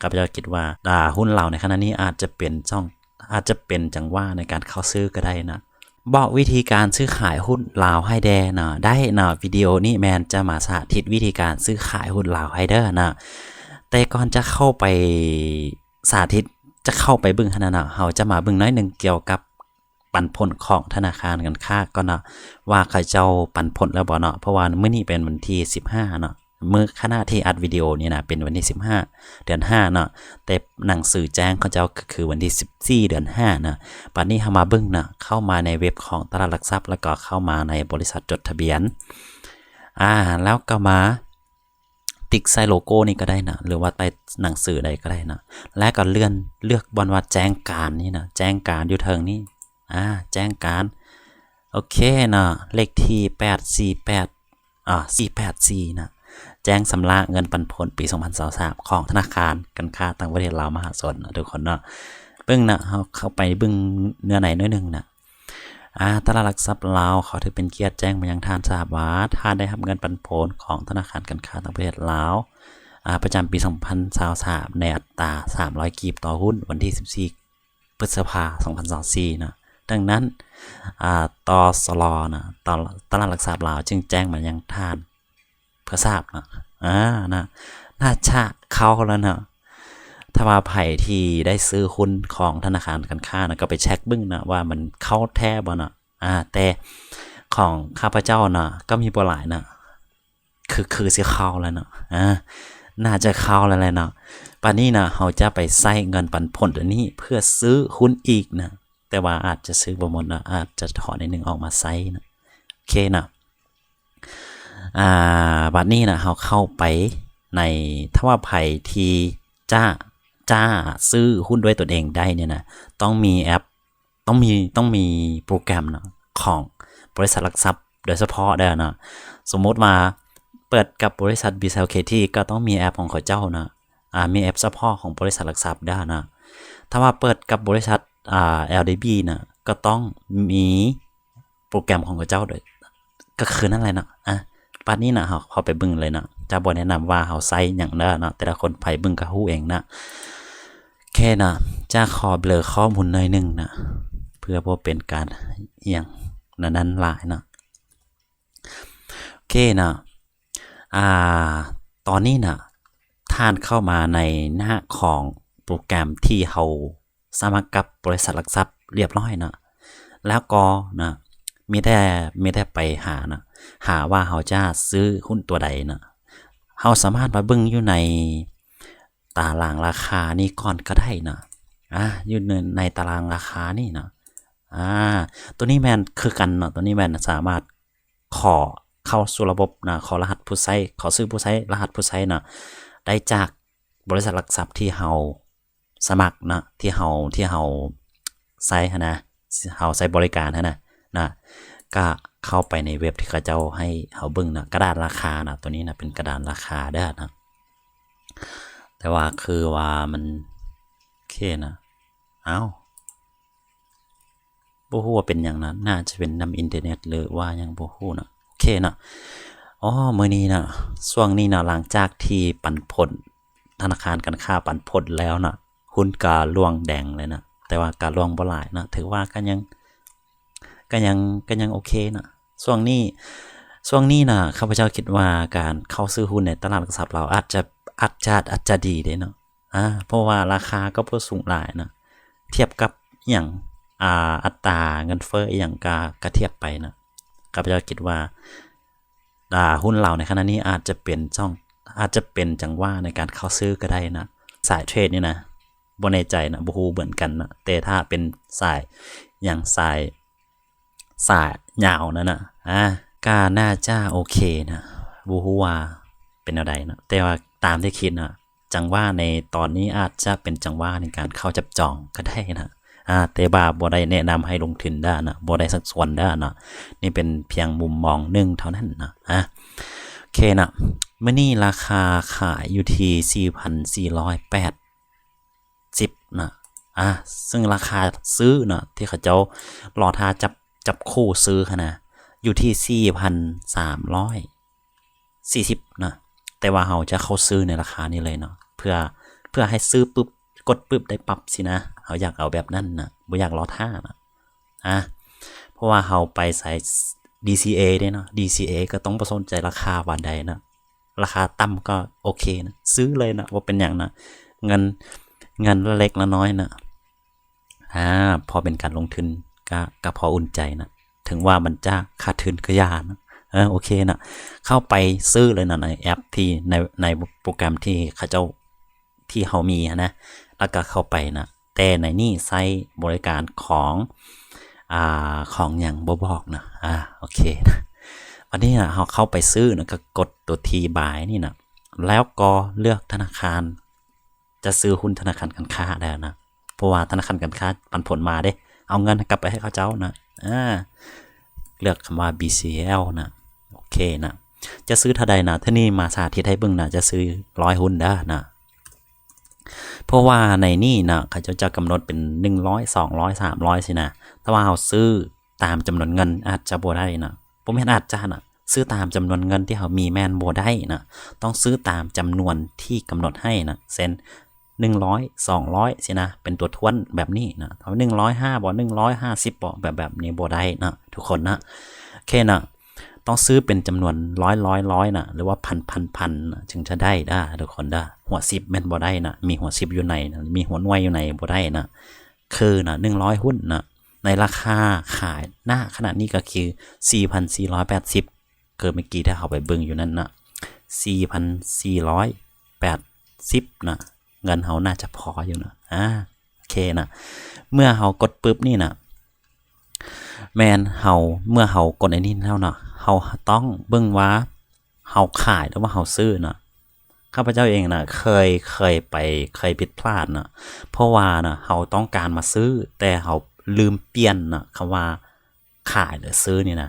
ຂ້າພະເຈົ້າຄິດວ່າ ອ່າ ຫຸ້ນລາວໃນຂະນະນີ້ອາດຈະເປັນຊ່ອງ ອາດຈະເປັນຈັງຫວະໃນການເຂົ້າຊື້ກໍໄດ້ນະ. ບອກວິທີການຊື້ຂາຍຫຸ້ນລາວໃຫ້ແດ່ນະ ໄດ້ນະ. ວິດີໂອນີ້ແມ່ນຈະມາສາທິດວິທີການຊື້ຂາຍຫຸ້ນລາວໃຫ້ເດີນະ. ແຕ່ກ່ອນຈະເຂົ້າໄປສາທິດ ຈະເຂົ້າໄປເບິ່ງຫັ້ນນະ ເຮົາຈະມາເບິ່ງໜ້ອຍໜຶ່ງກ່ຽວກັບ ປັນຜົນຂອງທະນາຄານການຄ້າກ່ອນເນາະ ວ່າເຂົາເຈົ້າປັນຜົນແລ້ວບໍ່ເນາະ. ເພາະວ່າມື້ນີ້ເປັນວັນທີສິບຫ້າເນາະ ມື້ຂະນະທີ່ອັດວິດີໂອນີ້ນະ ເປັນວັນທີສິບຫ້າ ເດືອນຫ້າເນາະ ແຕ່ໜັງສືແຈ້ງເຂົາເຈົ້າກໍຄືວັນທີສິບສີ່ ເດືອນຫ້ານະ. ບັດນີ້ເຮົາມາເບິ່ງນະ ເຂົ້າມາໃນເວັບຂອງຕະຫຼາດຫຼັກຊັບ ແລ້ວກໍເຂົ້າມາໃນບໍລິສັດຈົດທະບຽນ ອາ ແລ້ວກໍມາ ຕິກໃສ່ໂລໂກ້ນີ້ກໍໄດ້ນະ ຫຼືວ່າໃຕ້ໜັງສືໃດກໍໄດ້ນະ ແລ້ວກໍເລື່ອນເລືອກບ່ອນວ່າແຈ້ງການນີ້ນະ ແຈ້ງການຢູ່ເທິງນີ້ ອາ ແຈ້ງການ ໂອເຄເນາະ ເລກທີແປດສີ່ແປດ ອາ ສີ່ແປດສີ່ນະ ແຈ້ງຊຳລະເງິນປັນຜົນປີສອງພັນຊາວສາມຂອງທະນາຄານການຄ້າຕ່າງປະເທດລາວມະຫາຊົນນະ ທຸກຄົນເນາະ. ເບິ່ງນະ ເຮົາເຂົ້າໄປເບິ່ງເນື້ອໃນໜ້ອຍໜຶ່ງນະ. ອາ ຕະຫຼາດຫຼັກຊັບລາວ ຂໍຖືເປັນກຽດແຈ້ງມາຍັງທ່ານຊາບວ່າ ທ່ານໄດ້ຮັບເງິນປັນຜົນຂອງທະນາຄານການຄ້າຕ່າງປະເທດລາວ ອາ ປະຈຳປີສອງພັນຊາວສາມ ໃນອັດຕາສາມຮ້ອຍກີບຕໍ່ຫຸ້ນ ວັນທີສິບສີ່ ພຶດສະພາ ສອງພັນຊາວສີ່ນະ. ດັ່ງນັ້ນ ອາ ຕສລ ນະ ຕະ ຕະຫຼາດຫຼັກຊັບລາວ ຈຶ່ງແຈ້ງມາຍັງທ່ານ ເພື່ອຊາບເນາະ ອາ ນະ ໜ້າຈະເຂົ້າແລ້ວເນາະ. ຖ້າວ່າໃຜທີ່ໄດ້ຊື້ຫຸ້ນຂອງທະນາຄານການຄ້ານະ ກໍໄປເຊັກເບິ່ງນະວ່າມັນເຂົ້າແທ້ບໍ່ເນາະ ອາ ແຕ່ຂອງຂ້າພະເຈົ້າເນາະ ກໍມີບໍ່ຫຼາຍເນາະ ຄື ຄືຊິເຂົ້າແລ້ວເນາະ ອາ ໜ້າຈະເຂົ້າແລ້ວແຫຼະເນາະ. ບາດນີ້ນະ ເຮົາຈະໄປໃຊ້ເງິນປັນຜົນຕົວນີ້ເພື່ອຊື້ຫຸ້ນອີກນະ ແຕ່ວ່າອາດຈະຊື້ບໍ່ໝົດເນາະ ອາດຈະຖອນໜ້ອຍໜຶ່ງອອກມາໃຊ້ນະ ໂອເຄເນາະ. ອາ ບາດນີ້ນະ ເຮົາເຂົ້າໄປໃນ ຖ້າວ່າໃຜທີ່ຈະ ຈະຊື້ຫຸ້ນດ້ວຍຕົນເອງໄດ້ນີ້ນະ ຕ້ອງມີແອັບ ຕ້ອງມີ ຕ້ອງມີໂປຣແກຣມເນາະ ຂອງບໍລິສັດຫຼັກຊັບໂດຍສະເພາະເດີເນາະ. ສົມມຸດວ່າເປີດກັບບໍລິສັດ ບີແຊວເຄທີ ກໍຕ້ອງມີແອັບຂອງເຂົາເຈົ້າເນາະ ອາ ມີແອັບສະເພາະຂອງບໍລິສັດຫຼັກຊັບເດີເນາະ. ຖ້າວ່າເປີດກັບບໍລິສັດ ອາ ແອລດີບີນະ ກໍຕ້ອງມີ ໂປຣແກຣມຂອງເຂົາເຈົ້າໂດຍ ກໍຄືນັ້ນແຫຼະເນາະ. ອາ ບາດນີ້ນະ ເຮົາເຂົ້າໄປເບິ່ງເລີຍເນາະ ຈະບໍ່ແນະນຳວ່າເຮົາໃຊ້ຫຍັງເດີເນາະ ແຕ່ລະຄົນໃຜເບິ່ງກໍຮູ້ເອງນະ. ໂອເຄເນາະ ຈະຂໍເບລີຂໍ້ມູນໜ້ອຍໜຶ່ງນະ ເພື່ອບໍ່ເປັນການອີ່ຫຍັງນັ້ນຫຼາຍເນາະ. ໂອເຄເນາະ ອາ ຕອນນີ້ນະ ທ່ານເຂົ້າມາໃນໜ້າຂອງໂປຣແກຣມທີ່ເຮົາ ສະໝັກກັບບໍລິສັດຫຼັກຊັບລຽບຮ້ອຍເນາະ ແລ້ວກໍນະ ມີແຕ່ ມີແຕ່ໄປຫານະ ຫາວ່າເຮົາຈະຊື້ຫຸ້ນຕົວໃດນະ. ເຮົາສາມາດມາເບິ່ງຢູ່ໃນຕາລາງລາຄານີ້ກ່ອນກໍໄດ້ນະ ອາ ຢູ່ໃນ ໃນຕາລາງລາຄານີ້ນະ. ອາ ຕົວນີ້ແມ່ນຄືກັນເນາະ ຕົວນີ້ແມ່ນສາມາດຂໍເຂົ້າສູ່ລະບົບນະ ຂໍລະຫັດຜູ້ໃຊ້ ຂໍຊື່ຜູ້ໃຊ້ ລະຫັດຜູ້ໃຊ້ນະ ໄດ້ຈາກບໍລິສັດຫຼັກຊັບທີ່ເຮົາ ສະໝັກເນາະ ທີ່ເຮົາ ທີ່ເຮົາໃຊ້ຫັ້ນນະ ເຮົາໃຊ້ບໍລິການຫັ້ນນະ ນະ ກະເຂົ້າໄປໃນເວັບທີ່ເຂົາເຈົ້າໃຫ້ເຮົາເບິ່ງນະ ກະດານລາຄານະ ຕົວນີ້ນະ ເປັນກະດານລາຄາເດີນະ. ແຕ່ວ່າຄືວ່າມັນ ໂອເຄນະ ເອົ້າ ບໍ່ຮູ້ວ່າເປັນຫຍັງນະ ໜ້າຈະເປັນນຳອິນເຕີເນັດ ຫຼືວ່າຫຍັງບໍ່ຮູ້ນະ. ໂອເຄເນາະ ອໍ ມື້ນີ້ນະ ຊ່ວງນີ້ນະ ຫຼັງຈາກທີ່ປັນຜົນ ທະນາຄານການຄ້າປັນຜົນແລ້ວນະ ຫຸ້ນກະລ່ວງແດງເລີຍນະ ແຕ່ວ່າກະລ່ວງບໍ່ຫຼາຍນະ ຖືວ່າກະຍັງ ກະຍັງ ກະຍັງໂອເຄນະ. ຊ່ວງນີ້ ຊ່ວງນີ້ນະ ຂ້າພະເຈົ້າຄິດວ່າການເຂົ້າຊື້ຫຸ້ນໃນຕະຫຼາດຫຼັກຊັບລາວອາດຈະ ອາດຈະ ອາດຈະດີເດເນາະ ອາ ເພາະວ່າລາຄາກໍບໍ່ສູງຫຼາຍນະ ທຽບກັບອີ່ຫຍັງ ອາ ອັດຕາເງິນເຟີ້ອີ່ຫຍັງກະ ກະທຽບໄປນະ. ຂ້າພະເຈົ້າຄິດວ່າ ອາ ຫຸ້ນລາວໃນຂະນະນີ້ອາດຈະເປັນຊ່ອງ ອາດຈະເປັນຈັງຫວະໃນການເຂົ້າຊື້ກໍໄດ້ນະ. ສາຍເທຣດນີ້ນະ ບໍ່ແນ່ໃຈນະ ບໍ່ຮູ້ເໝືອນກັນນະ ແຕ່ຖ້າເປັນສາຍ ຫຍັງ ສາຍ ສາຍຍາວນັ້ນນະ ອາ ກະໜ້າຈະໂອເຄນະ ບໍ່ຮູ້ວ່າເປັນແນວໃດນະ ແຕ່ວ່າຕາມທີ່ຄິດນະ ຈັງຫວະໃນຕອນນີ້ອາດຈະເປັນຈັງຫວະໃນການເຂົ້າຈັບຈອງກໍໄດ້ນະ ອາ ແຕ່ວ່າບໍ່ໄດ້ແນະນຳໃຫ້ລົງທຶນເດີນະ ບໍ່ໄດ້ຊັກຊວນເດີນະ ນີ້ເປັນພຽງມຸມມອງໜຶ່ງເທົ່ານັ້ນນະ ອາ ໂອເຄນະ. ມື້ນີ້ລາຄາຂາຍຢູ່ທີ່ສີ່ພັນສີ່ຮ້ອຍແປດສິບນະ ອາ ເຊິ່ງລາຄາຊື້ນະ ທີ່ເຂົາເຈົ້າລໍຖ້າຈັບ ຈັບຄູ່ຊື້ຫັ້ນນະ ຢູ່ທີ່ສີ່ພັນສາມຮ້ອຍ ສີ່ສິບນະ ແຕ່ວ່າເຮົາຈະເຂົ້າຊື້ໃນລາຄານີ້ເລີຍເນາະ ເພື່ອ ເພື່ອໃຫ້ຊື້ປຶບ ກົດປຶບໄດ້ປັບຊີ້ນະ. ເຮົາຢາກເອົາແບບນັ້ນນະ ບໍ່ຢາກລໍຖ້ານະ. ອາ ເພາະວ່າເຮົາໄປສາຍ ດີຊີເອ ເດ້ເນາະ, ດີຊີເອ ກໍຕ້ອງບໍ່ສົນໃຈລາຄາປານໃດນະ, ລາຄາຕ່ຳກໍໂອເຄນະ, ຊື້ເລີຍນະ, ບໍ່ເປັນຫຍັງນະ, ເງິນ ເງິນລະເລັກລະນ້ອຍນະ. ອາ ພໍເປັນການລົງທຶນ ກະ ກະພໍອຸ່ນໃຈນະ, ເຖິງວ່າມັນຈະຂາດທຶນກໍຢ່ານະ. ເອີ ໂອເຄນະ, ເຂົ້າໄປຊື້ເລີຍນະ ໃນແອັບທີ່ ໃນ ໃນໂປຣແກຣມທີ່ເຂົາເຈົ້າ ທີ່ເຮົາມີຫັ້ນນະ, ແລ້ວກໍເຂົ້າໄປນະ. ແຕ່ໃນນີ້ໃຊ້ບໍລິການຂອງ ອາ ຂອງຫຍັງບໍ່ບອກນະ. ອາ ໂອເຄນະ, ບັດນີ້ນະ ເຮົາເຂົ້າໄປຊື້ນະ, ກໍກົດຕົວທີ່ບາຍນີ້ນະ, ແລ້ວກໍເລືອກທະນາຄານ ຈະຊື້ຫຸ້ນທະນາຄານການຄ້າໄດ້ນະ, ເພາະວ່າທະນາຄານການຄ້າປັນຜົນມາເດ້, ເອົາເງິນກັບໄປໃຫ້ເຂົາເຈົ້ານະ. ອາ ເລືອກຄຳວ່າ ບີຊີແອລ ນະ. ໂອເຄນະ, ຈະຊື້ເທົ່າໃດນະ? ເທື່ອນີ້ມາສາທິດໃຫ້ເບິ່ງນະ, ຈະຊື້ຮ້ອຍຫຸ້ນເດີນະ, ເພາະວ່າໃນນີ້ນະ ເຂົາເຈົ້າຈະກຳນົດເປັນໜຶ່ງຮ້ອຍ ສອງຮ້ອຍ ສາມຮ້ອຍ ຊີ້ນະ. ຖ້າວ່າເຮົາຊື້ຕາມຈຳນວນເງິນ ອາດຈະບໍ່ໄດ້ນະ, ບໍ່ແມ່ນອາດຈະນະ, ຊື້ຕາມຈຳນວນເງິນທີ່ເຮົາມີແມ່ນບໍ່ໄດ້ນະ, ຕ້ອງຊື້ຕາມຈຳນວນທີ່ກຳນົດໃຫ້ນະ, ເຊັ່ນ ໜຶ່ງຮ້ອຍ ສອງຮ້ອຍ ຊີ້ນະ, ເປັນຕົວຖ້ວນແບບນີ້ນະ. ຖ້າໜຶ່ງຮ້ອຍຫ້າບໍ ໜຶ່ງຮ້ອຍຫ້າສິບບໍ ແບບ ແບບນີ້ບໍ່ໄດ້ນະທຸກຄົນນະ. ໂອເຄນະ, ຕ້ອງຊື້ເປັນຈຳນວນຮ້ອຍ ຮ້ອຍ ຮ້ອຍນະ, ຫຼືວ່າພັນ ພັນ ພັນນະ, ຈຶ່ງຈະໄດ້ເດີທຸກຄົນເດີ. ຫົວສິບແມ່ນບໍ່ໄດ້ນະ, ມີຫົວສິບຢູ່ໃນນະ, ມີຫົວໜ່ວຍຢູ່ໃນບໍ່ໄດ້ນະ. ຄືນະ ໜຶ່ງຮ້ອຍຫຸ້ນນະ, ໃນລາຄາຂາຍ ນະ ຂະນະນີ້ກໍຄື ສີ່ພັນສີ່ຮ້ອຍແປດສິບ ຄືເມື່ອກີ້ທີ່ເຮົາໄປເບິ່ງຢູ່ນັ້ນນະ, ສີ່ພັນສີ່ຮ້ອຍແປດສິບນະ, ເງິນເຮົາໜ້າຈະພໍຢູ່ນະ. ອາ ໂອເຄນະ, ເມື່ອເຮົາກົດປຶບນີ້ນະ, ແມ່ນເຮົາ ເມື່ອເຮົາກົດອັນນີ້ແລ້ວນະ, ເຮົາຕ້ອງເບິ່ງວ່າ ເຮົາຂາຍ ຫຼືວ່າເຮົາຊື້ນະ. ຂ້າພະເຈົ້າເອງນະ ເຄີຍ ເຄີຍໄປ ເຄີຍຜິດພລາດນະ, ເພາະວ່ານະ ເຮົາຕ້ອງການມາຊື້ ແຕ່ເຮົາລືມປ່ຽນນະ ຄຳວ່າຂາຍ ຫຼື ຊື້ນີ້ນະ.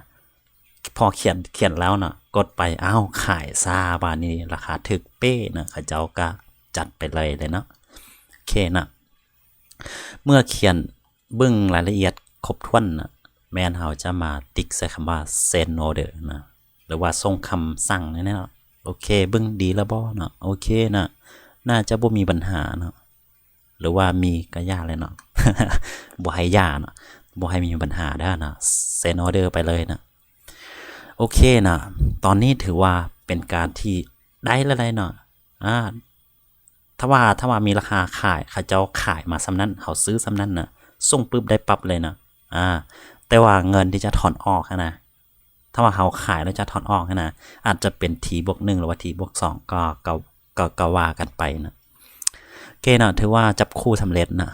ພໍຂຽນ ຂຽນແລ້ວນະ ກົດໄປ ອ້າວ ຂາຍຊາ, ບາດນີ້ລາຄາຖືກເປ້ນະ, ເຂົາເຈົ້າກະຈັດໄປເລີຍເລີຍເນາະ. ໂອເຄນະ, ເມື່ອຂຽນ ເບິ່ງລາຍລະອຽດຄົບຖ້ວນນະ, ແມ່ນເຮົາຈະມາຕິກໃສ່ຄຳວ່າ send order ນະ ຫຼືວ່າສົ່ງຄຳສັ່ງນີ້ນະ. ໂອເຄ ເບິ່ງດີແລ້ວບໍ່ນະ? ໂອເຄນະ, ໜ້າຈະບໍ່ມີບັນຫາເນາະ, ຫຼືວ່າມີກໍຢ່າແຫຼະເນາະ, ບໍ່ໃຫ້ຢ່າເນາະ, ບໍ່ໃຫ້ມີບັນຫາເດີນະ, send order ໄປເລີຍນະ. ໂອເຄນະ, ຕອນນີ້ຖືວ່າເປັນການທີ່ໄດ້ແລ້ວໄດ໋ເນາະ. ອາ ຖ້າວ່າ ຖ້າວ່າມີລາຄາຂາຍ ເຂົາເຈົ້າຂາຍມາສ່ຳນັ້ນ ເຮົາຊື້ສ່ຳນັ້ນນະ, ສົ່ງປຶບໄດ້ປັບເລີຍນະ. ອາ ແຕ່ວ່າເງິນທີ່ຈະຖອນອອກຫັ້ນນະ, ຖ້າວ່າເຮົາຂາຍແລ້ວຈະຖອນອອກຫັ້ນນະ, ອາດຈະເປັນ T ບວກໜຶ່ງ ຫຼືວ່າ T ບວກສອງ ກໍ ກໍ ກໍ ກໍວ່າກັນໄປນະ. ໂອເຄນະ, ຖືວ່າຈັບຄູ່ສຳເລັດນະ.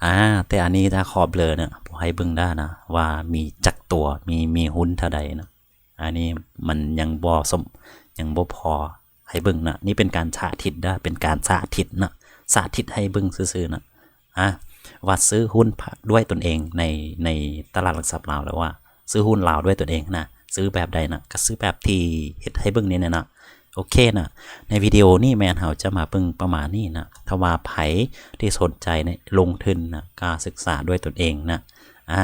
ອາ ແຕ່ອັນນີ້ຖ້າຂໍເບລີນະ ບໍ່ໃຫ້ເບິ່ງໄດ້ນະ ວ່າມີຈັກຕົວ ມີ ມີຫຸ້ນເທົ່າໃດນະ. ອັນນີ້ມັນຍັງບໍ່ສົມ ຍັງບໍ່ພໍໃຫ້ເບິ່ງນະ. ນີ້ເປັນການສາທິດເດີ ເປັນການສາທິດນະ, ສາທິດໃຫ້ເບິ່ງຊື່ໆນະ ອາ ວ່າຊື້ຫຸ້ນ ພະ ດ້ວຍຕົນເອງໃນ ໃນຕະຫຼາດຫຼັກຊັບລາວ ຫຼືວ່າຊື້ຫຸ້ນລາວດ້ວຍຕົນເອງນະ, ຊື້ແບບໃດນະ ກໍຊື້ແບບທີ່ເຮັດໃຫ້ເບິ່ງນີ້ນະ. ໂອເຄນະ, ໃນວິດີໂອນີ້ແມ່ນເຮົາຈະມາເບິ່ງປະມານນີ້ນະ. ຖ້າວ່າໃຜທີ່ສົນໃຈໃນລົງທຶນນະ, ກໍສຶກສາດ້ວຍຕົນເອງນະ. ອາ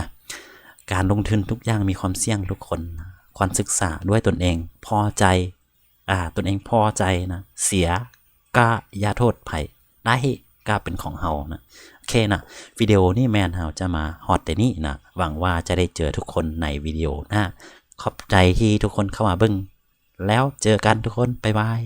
ການລົງທຶນທຸກຢ່າງມີຄວາມສ່ຽງທຸກຄົນນະ, ຄວນສຶກສາດ້ວຍຕົນເອງ, ພໍໃຈ ອາ ຕົນເອງພໍໃຈນະ, ເສຍກໍຢ່າໂທດໃຜ, ໄດ້ກໍເປັນຂອງເຮົານະ. ໂອເຄນະ, ວິດີໂອນີ້ແມ່ນເຮົາຈະມາຮອດແຕ່ນີ້ນະ. ຫວັງວ່າຈະໄດ້ເຈີທຸກຄົນໃນວິດີໂອໜ້າ. ຂອບໃຈທີ່ທຸກຄົນເຂົ້າມາເບິ່ງ. ແລ້ວເຈີກັນທຸກຄົນ, ບາຍບາຍ.